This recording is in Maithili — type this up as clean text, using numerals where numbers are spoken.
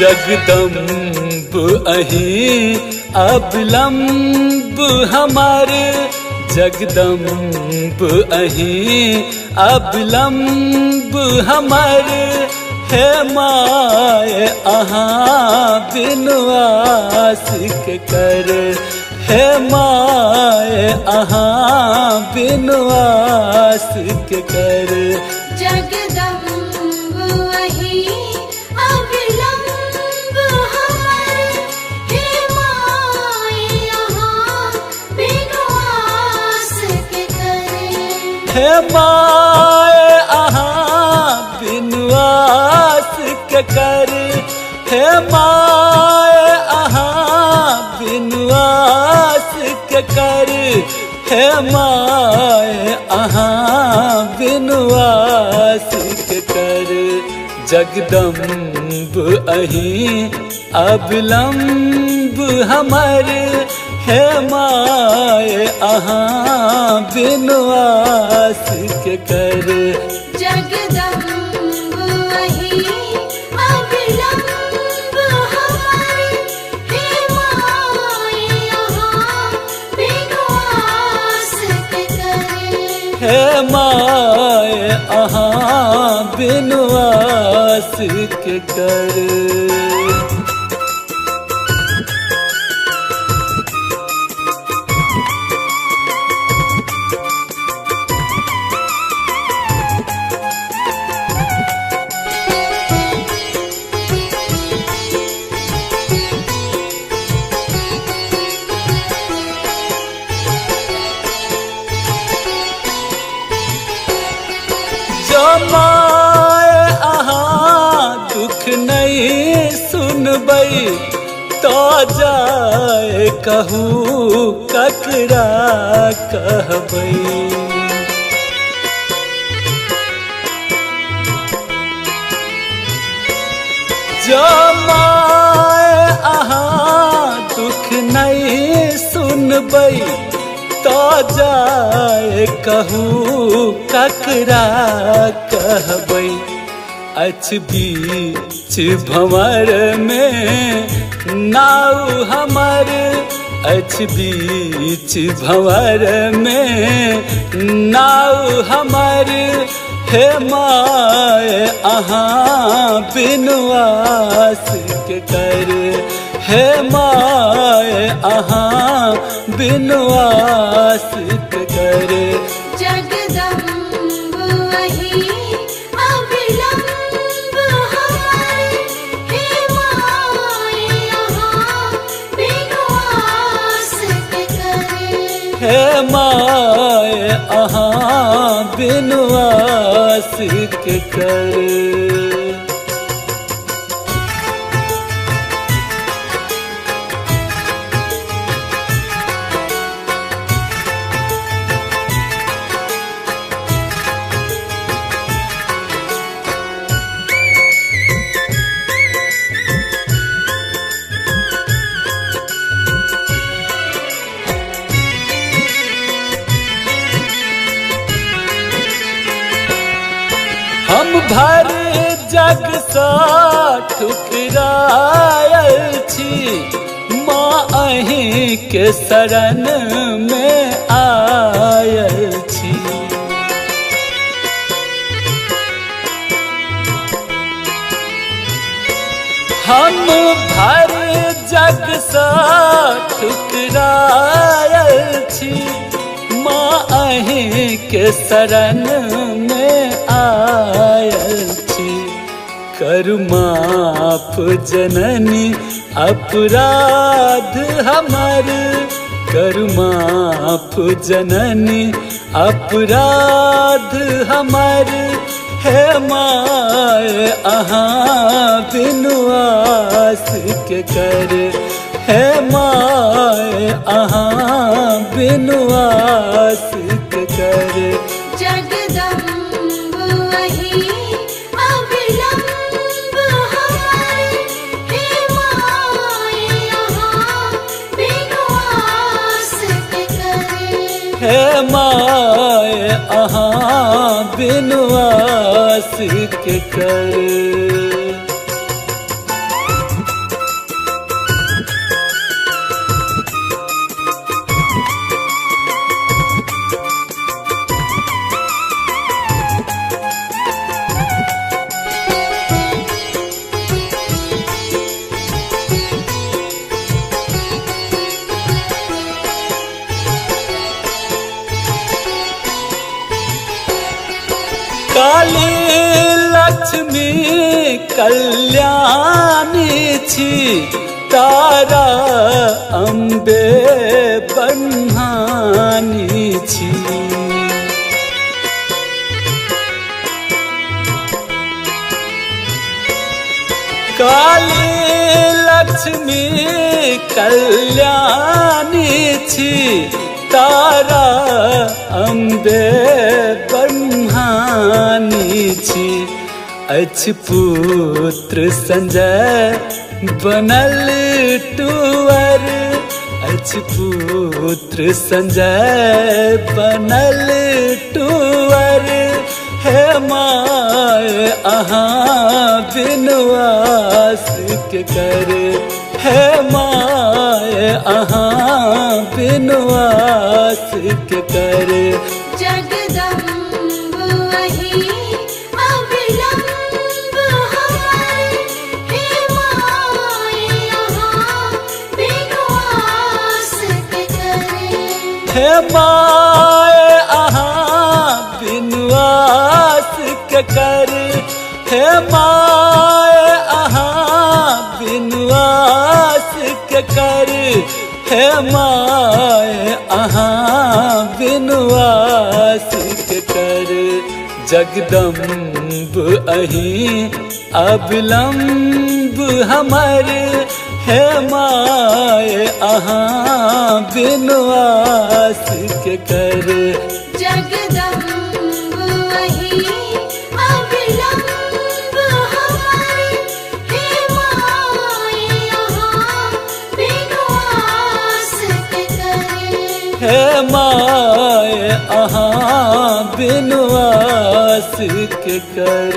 जगदम्ब अहीं अवलंब हमार, जगदम्ब अहीं अवलंब हमार। हे my अहाँ बिनु आस के कर, हे my अहाँ बिनु आस के कर। जगदम्ब अहीं अवलंब हमर, हे my अहाँ बिनु आस के कर। हे my अहाँ बिनु आस के कर, हे my अहाँ बिनु आस के कर। हे my अहाँ बिनु आस के कर। जगदम्ब अहीं अवलंब हमर, हे my अहाँ बिनु आस के कर। जगदम्ब अहीं अवलंब हमर, हे my अहाँ बिनु आस के कर। हे my अहाँ बिनु आस के कर। जो my अहाँ दुख नहीं सुनबै, तो जाय कहू ककरा कहबै। जो my अहाँ दुख नहीं सुनबै, तो जाय कहू ककरा कहबै। अछि बीच भंवर में नाव हमर, अछि बीच भंवर में नाव हमर। हे my अहाँ बिनु आस के कर, हे my अहाँ बिनु आस के कर। जगदम्ब अहीं अवलंब हमर, हे my अहाँ बिनु आस के कर। हे my अहाँ बिनु आस के कर। हम भर जग सँ ठुकरायल छी, माँ अहीं के शरण में आयल छी। हम भर जग सँ ठुकरायल छी, माँ अहीं के शरण में आयल छी। करु माफ जननी अपराध हमर, करु माफ जननी अपराध हमर। हे my अहाँ बिनु आस के कर, हे my अहाँ बिनु आस के कर। जगदम्ब अहीं अवलंब हमर, हे my अहाँ बिनु आस के कर। हे my अहाँ बिनु आस के कर। कल्याणी छी, तारा अम्बे ब्रह्मानी छी। काली लक्ष्मी कल्याणी छी, तारा अम्बे ब्रह्मानी छी। अछि पुत्र संजय बनल टूअर, अछि पुत्र संजय बनल टूअर। हे my अहाँ बिनु आस के कर, हे my अहाँ बिनु आस के कर। जगदम्ब अहीं अविलम्ब हमर, हे my अहाँ बिनु आस के कर। हे my अहाँ बिनु आस के कर, हे my अहाँ बिनु आस के कर, हे my अहाँ बिनु आस के कर। जगदम्ब अहीं अविलम्ब हमर, हे my अहाँ बिनु आस के कर। जगदम्ब अहीं अविलम्ब हमर, हे my अहाँ बिनु आस के कर। हे my अहाँ बिनु आस के कर।